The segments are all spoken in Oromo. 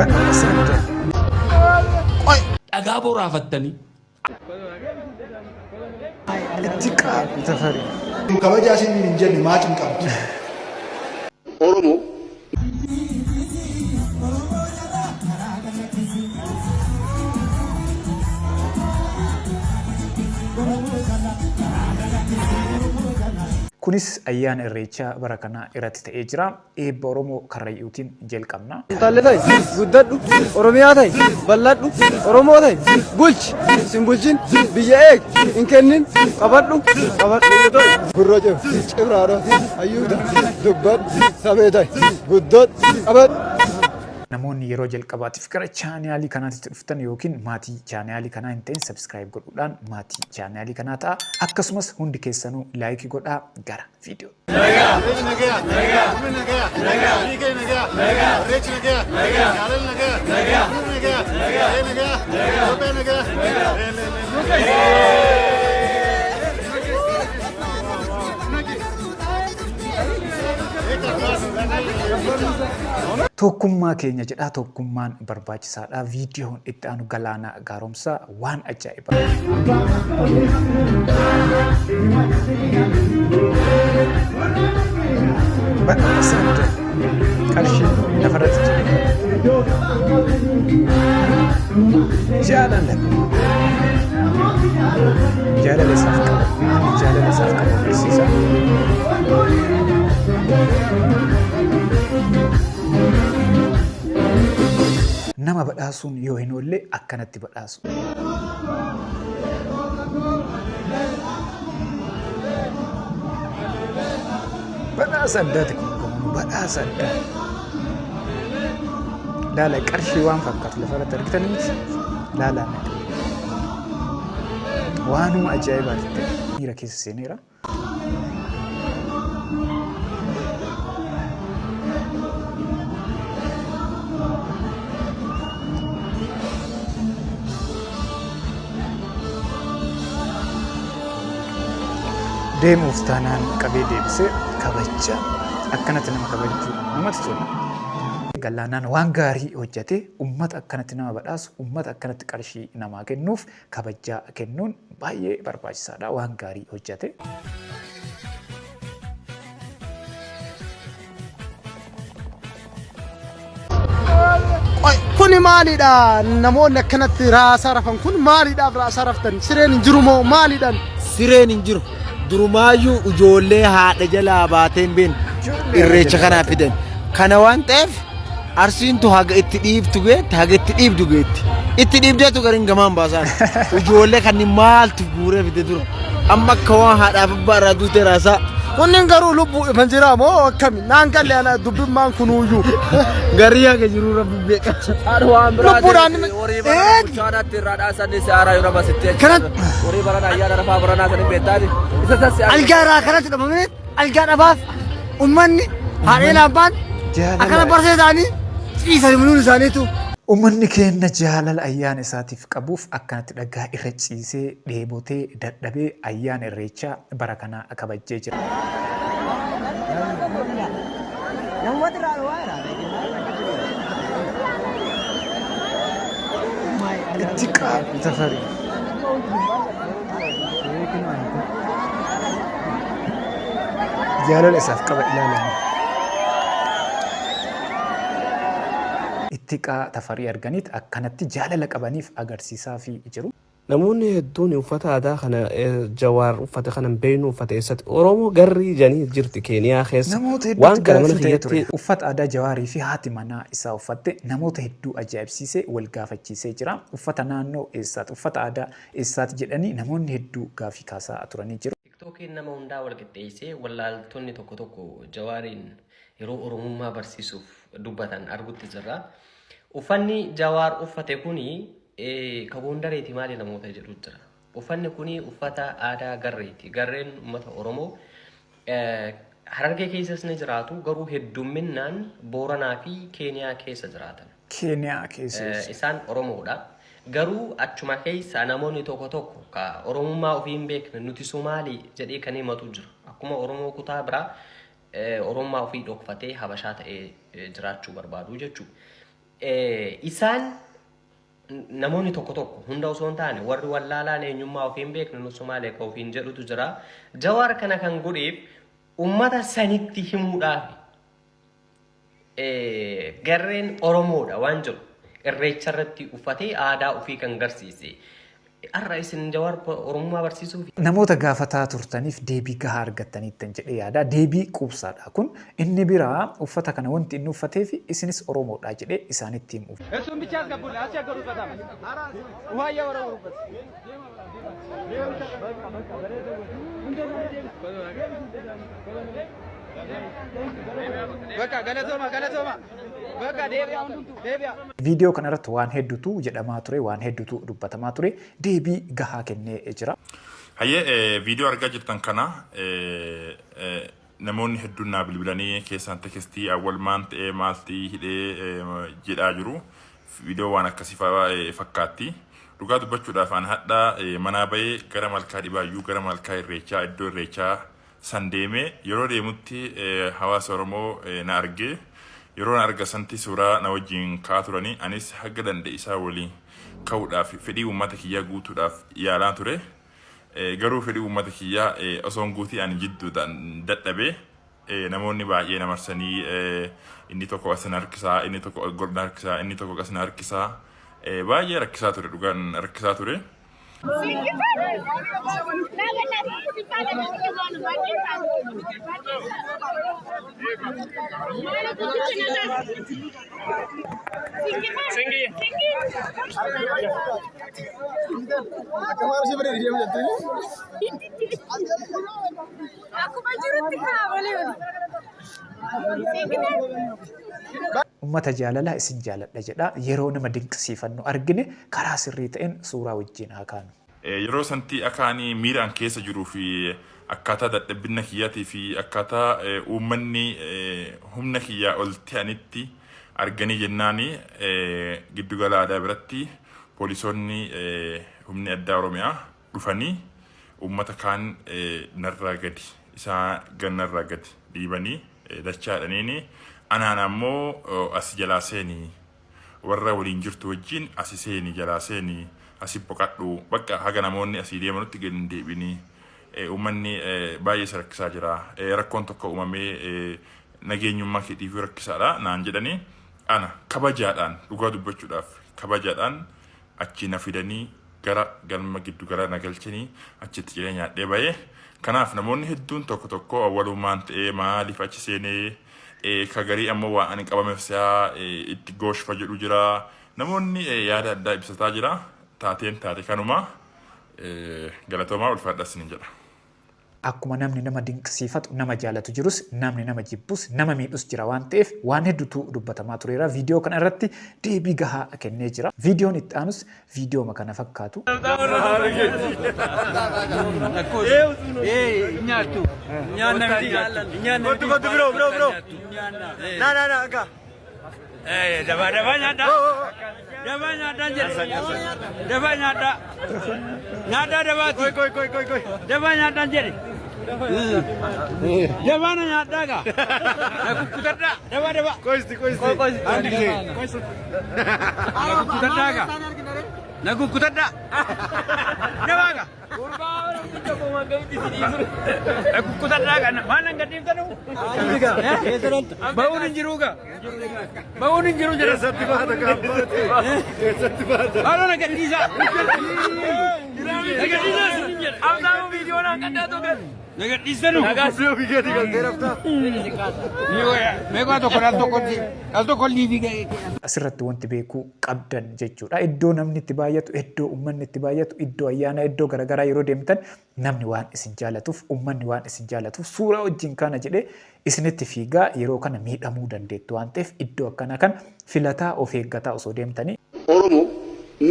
Badhaasa addaa. Dhagaa boraafattanii. Itti qabu Tafarii. Kabajaa isiniin hin jenne maa cinqamtu? Oromoo Kunis ayyaana Irreechaa bara kanaa irratti ta'ee jira. Eebba Oromoo Karrayyuutiin jalqabna. Intalli ta'i guddadhu, Oromiyaa ta'i bal'adhu, Oromoo ta'i bulchi, sin bulchin, biyya eegi, hin kennin, qabadhu, qabadhu. Gurra cib, cibraadha, hayyuuta, dubbadhu, sabee ta'i, guddadhu, qabadhu. Namoonni yeroo jalqabaatiif gara chaanaalii kanaatti dhuftan yookiin maatii chaanaalii kanaa hin ta'in subscribe godhuudhaan maatii chaanaalii kanaa ta'a. Akkasumas hundi keessanuu like godhaa gara viidiyoo. Tokkummaa keenya jedhaa, tokkummaan barbaachisaadha. Viidiyoon itti aanu Galaanaa Gaaromsaa waan ajaa'ibaa. Badhaasa adda qarshii lafarratti jira. Jaalala. Jaalala isaaf qaba. Jaalala isaaf qabu agarsiisa. Nama badhaasuun yoo hin oolle akkanatti badhaasu. Badhaasa addaati kun gamoon badhaasa addaa. Laala, qarshii waan fakkaatu lafarratti argitan miti. Laalaa miti. Waanuma ajaa'ibaati ta'e. Miira keessa seeneera. Deemuuf taanaan qabee deebisee kabajja. Akkanatti nama kabajjuu namatti tola. Galaanaan waan gaarii hojjate. Ummata akkanatti nama badhaasu, ummata akkanatti qarshii namaa kennuuf kabajjaa kennuun baay'ee barbaachisaadha. Waan gaarii hojjate. Kuni maalidha? Namoonni akkanatti raasaa rafan kun maaliidhaaf raasaa raftan? Sireen hin jiru moo maalidhaan? Sireen hin jiru. Durumaayyuu ijoollee haadha jalaa baatee hin beekne irreecha kanaaf fidan. Kana waan ta'eef Arsiintu haga itti dhiibtu geetti, haga itti dhiibdu geetti. Itti dhiibdeetu gariin gamaan baasaan. Ijoollee kan maaltu guuree fide dura. Amma akka waan haadhaaf abbaa irraa duutee raasaa. Kunniin garuu lubbuu ifan jira moo akkami? Naan galle ana dubbimmaan kunuuyyuu. Garii haga jiruu rabbi beeka. Waan biraa Lubbuudhaan horii barana bulchaanaatti irraa dhaasan si aaraa yoo nama sitti Kanan- horii barana ayyaana rafaa baranaa sanii beektaati. Isa sassi Algaa irraa kanatti dhabamee algaa dhabaaf ummanni haadheen abbaan Jaalala. akkana barsee isaanii ciisanii minuun isaaniitu. Uummanni keenya jaalala ayyaana isaatiif qabuuf akkanatti dhagaa irra ciisee, dheebotee, dadhabee ayyaana Irreechaa bara kanaa kabajjee jira. Itti qabu Tafarii. Jaalala isaaf qaba ilaalame. Ittiqaa Tafarii arganiit akkanatti jaalala qabaniif agarsiisaafii jiru. Namoonni hedduun uffata aadaa kana Jawaar uffate kana hin beeknu, uffata eessatti Oromoo garrii jedhanii jirti Keeniyaa keessa. Namoota Waan hedduutti kana mana gaaffii ta'ee ture. kiyyatti Uffata aadaa Jawaarii fi haati manaa isaa uffatte namoota hedduu ajaa'ibsiisee wal gaafachiisee jira. Uffata naannoo eessaati? Uffata aadaa eessaati jedhanii namoonni hedduu gaaffii kaasaa turanii jiru. Tiktookiin nama hundaa wal qixxeessee wallaaltonni tokko tokko Jawaariin yeroo Oromummaa barsiisuuf dubbatan argutti jirra. Uffanni Jawaar uffate kuni ka Gondareeti maali namoota jedhu jira. Uffanni kuni uffata aadaa Garreeti. Garreen uummata Oromoo Harargee keessas ni jiraatu, garuu heddumminnaan Booranaa fi Keeniyaa keessa jiraatan. Keeniyaa keessa jechuudha. Isaan Oromoodha. Garuu achuma keessa namoonni tokko tokko ka Oromummaa ofii hin beekne nuti Somaalii jedhee kan himatu jira. Akkuma Oromoo kutaa biraa Oromummaa ofii dhokfatee Habashaa ta'ee jiraachuu barbaadu jechuudha. Isaan namoonni tokko tokko hunda osoo hin taane warri wallaalaan eenyummaa ofii hin beekne nu Somaalee ka ofiin jedhutu jira. Jawaar kana kan godheef ummata sanitti himuudhaaf garreen Oromoodha waan jedhu irreecha irratti uffatee aadaa ofii kan garsiise. Har'a isin Jawaar Oromummaa barsiisuuf Namoota gaafataa turtaniif deebii gahaa argattaniittan jedhee yaada. Deebii quubsaadha kun. Inni biraa uffata kana wanti inni uffateef isinis Oromoodha jedhee isaanitti himuuf. እሱን ብቻ አስገቡልህ፣ አስቸገሩት በጣም ውሃ እያወረወሩበት። በቃ ገለቶማ ገለቶማ በቃ deebi'a hundumtuu deebi'a. Viidiyoo kana irratti waan hedduutu jedhamaa ture, waan hedduutu dubbatamaa ture, deebii gahaa kennee jira. Hayyee, viidiyoo argaa jirtan kana namoonni hedduun naa bilbilanii keessaan text awwal maan ta'ee maalti hidhee jedhaa jiru. Viidiyoo waan akkasii fakkaatti. Dhugaa dubbachuudhaaf an hadhaa manaa bahee gara malkaa dhibaayyuu, gara malkaa irreechaa, iddoo irreechaa san deemee yeroo deemutti hawaasa Oromoo na argee, yeroo na arga santi suuraa na wajjin ka'aa turanii, anis haga danda'e isaa waliin ka'uudhaaf fedhii uummata kiyyaa guutuudhaaf yaalaa ture. Garuu fedhii uummata kiyyaa osoo hin guutii ani jidduudhaan dadhabee, namoonni baay'ee na marsanii, inni tokko as na harkisaa, inni tokko godna harkisaa, inni tokko as na harkisaa, baay'ee rakkisaa ture, dhugaan rakkisaa ture. Akkuma jirutti kaa'amolee oli. Uummata jaalalaa isin jaaladha jedha. Yeroo nama dinqisiifannu argine karaa sirrii ta'een suuraa wajjin haa kaanu. Yeroo santi akka ani miiraan keessa jiruu fi akkaataa dadhabbina kiyyaatii fi akkaataa uummanni humna kiyyaa ol ta'anitti arganii jennaani, giddugala aadaa biratti poolisoonni humni addaa Oromiyaa dhufanii uummata kaan narraa gadi isaa gannarraa gadi dhiibanii dachaadhaniini, anaan ammoo as jalaa seenii, warra waliin jirtu wajjin asi seenii, jalaa seenii, asi boqadhu, bakka haga namoonni asii deemanutti gadi hin deebinii, uummanni baay'ee isa rakkisaa jira, rakkoon tokko uumamee nageenyummaa keetiif rakkisaadha naan jedhanii, ana kabajaadhaan, dhugaa dubbachuudhaaf kabajaadhaan achi na fidanii gara galma giddugala na galchanii achitti jedhee nyaadhee bahee. Kanaaf namoonni hedduun tokko tokko awwalumaan ta'ee maaliif achi seenee, ka garii ammoo waan ani qabameef si'aa itti gooshfa jedhu jira. Namoonni yaada addaa ibsataa jira. Taateen taate kanuma. Galatoomaa, ulfaadhas ni jedha. Akkuma namni nama dinqisiifatu, nama jaalatu jirus, namni nama jibbus, nama miidhus jira waan ta'eef waan hedduutu dubbatamaa tureera. Viidiyoo kana irratti deebii gahaa kennee jira. Viidiyoon itti aanus viidiyooma kana fakkaatu. Nyaattu. Nyaanna miti. Nyaanna miti. Kottu biroo biroo biroo. Na na na akka. Dafaa dafaa nyaadhaa. Dafaa nyaadhaan jedhe. Dafaa nyaadhaa. Nyaadhaa dafaati. Koi koi koi koi koi. Dafaa nyaadhaan jedhe. Dafaa na nyaadhaa gaa. Na kukkutadhaa. Dafaa dafaa. Qoisti qoisti. Qoisti. Na kukkutadhaa gaa. Na kukkutadhaa. Dafaa gaa. Na kukkutadhaa gaa. Maal nan gadhiiftanu? Ba'uun hin jiruu gaa. Ba'uun hin jiru jedha. Keessatti baata gaabbaate. Keessatti baata. Haala na gadhiisaa. Na gadhiisaa isin jedha. Amsaamu viidiyoon qaddaa tokko. Na gadhiistanu. Ofii ofii keetii galtee raftaa. Meeqa tokko al tokko al tokko liivii ga'e. Asirratti wanti beekuu qabdan jechuudha. Iddoo namni itti baay'atu, iddoo uummanni itti baay'atu, iddoo ayyaana, iddoo garaagaraa yeroo deemtan namni waan isin jaalatuuf, uummanni waan isin jaalatuuf suuraa wajjin kana jedhee isinitti fiigaa, yeroo kana miidhamuu dandeettu waan ta'eef iddoo akkanaa kan filataa of eeggataa osoo deemtanii. ኦሮሞ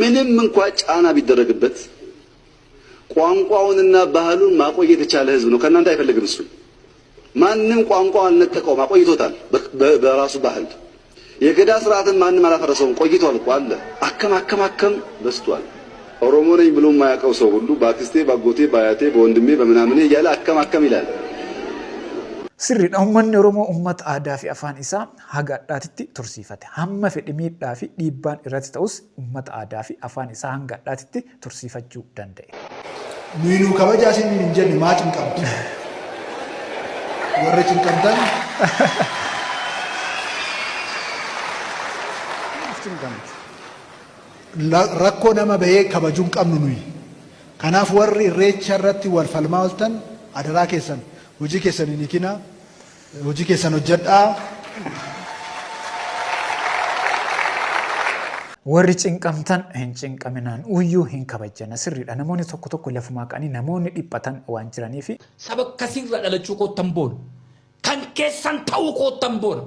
ምንም እንኳ ጫና ቢደረግበት ቋንቋውንና ባህሉን ማቆየት የቻለ ህዝብ ነው። ከእናንተ አይፈልግም። እሱ ማንም ቋንቋው አልነጠቀውም፣ አቆይቶታል በራሱ ባህል። የገዳ ስርዓትን ማንም አላፈረሰውም፣ ቆይቷል እኮ አለ። akkam akkam akkam በስቷል። ኦሮሞ ነኝ ብሎ የማያውቀው ሰው ሁሉ በአክስቴ፣ በአጎቴ፣ በአያቴ፣ በወንድሜ፣ በምናምኔ እያለ akkam akkam ይላል። Sirriidha uummanni Oromoo uummata aadaa fi afaan isaa haga hadhaatitti tursiifate. Hamma fedhe miidhaa fi dhiibbaan irratti ta'us uummata aadaa fi afaan isaa hanga hadhaatitti tursiifachuu danda'e. Nuyi nuu kabajaa isiniin hin jenne maa cinqamtu? Warri cinqamtan Maaf cinqamtu? Rakkoo nama bahee kabajuu hin qabnu nuyi. Kanaaf warri irreecha irratti wal falmaa ooltan adaraa keessan hojii keessan hin hiikinaa, hojii keessan hojjedhaa. Warri cinqamtan hin cinqaminaan uyyuu hin kabajjana sirriidha namoonni tokko tokko lafumaa ka'anii namoonni dhiphatan waan jiraniifi. Saba akkasiirraa dhalachuu koottan boona. Kan keessan ta'uu koottan boona.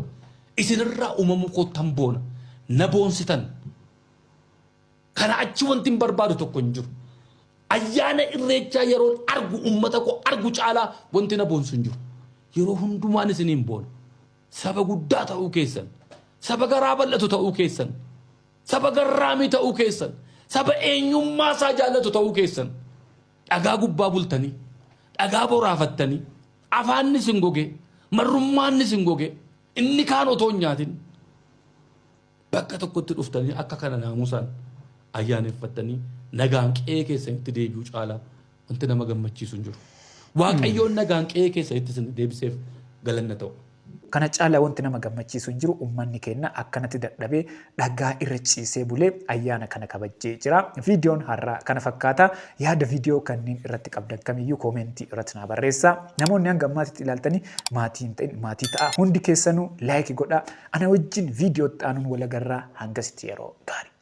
Isinirraa uumamuu koottan boona. Na boonsitan. Kana achi wanti hin barbaadu tokko hin jiru. Ayyaana irreechaa yeroon argu uummata koo argu caalaa wanti na boonsu hin jiru. Yeroo hundumaan isiniin boona. Saba guddaa ta'uu keessan, saba garaa bal'atu ta'uu keessan, saba garraamii ta'uu keessan, saba eenyummaa isaa jaallatu ta'uu keessan. Dhagaa gubbaa bultanii, dhagaa boraafattanii, afaanni isin gogee, marrummaanni isin gogee, inni kaan otoo hin nyaatin bakka tokkotti dhuftanii akka kana naamusaan ayyaaneffattanii nagaan qe'ee keessanitti deebi'uu caalaa wanti nama gammachiisu hin jiru. Waaqayyoon nagaan qe'ee keessanitti isin deebiseef galanna ta'u. Kana caalaa wanti nama gammachiisu hin jiru ummanni keenna akkanatti dadhabee dhagaa irra ciisee bulee ayyaana kana kabajjee jira. Viidiyoon har'aa kana fakkaata. Yaada viidiyoo kanneen irratti qabdan kamiyyuu koomeentii irratti naa barreessaa. Namoonni hanga ammaatitti ilaaltanii maatii hin ta'in maatii ta'a. Hundi keessanuu laayikii godhaa. Ana wajjin viidiyoo itti aanuun wal agarraa hangasitti yeroo gaarii.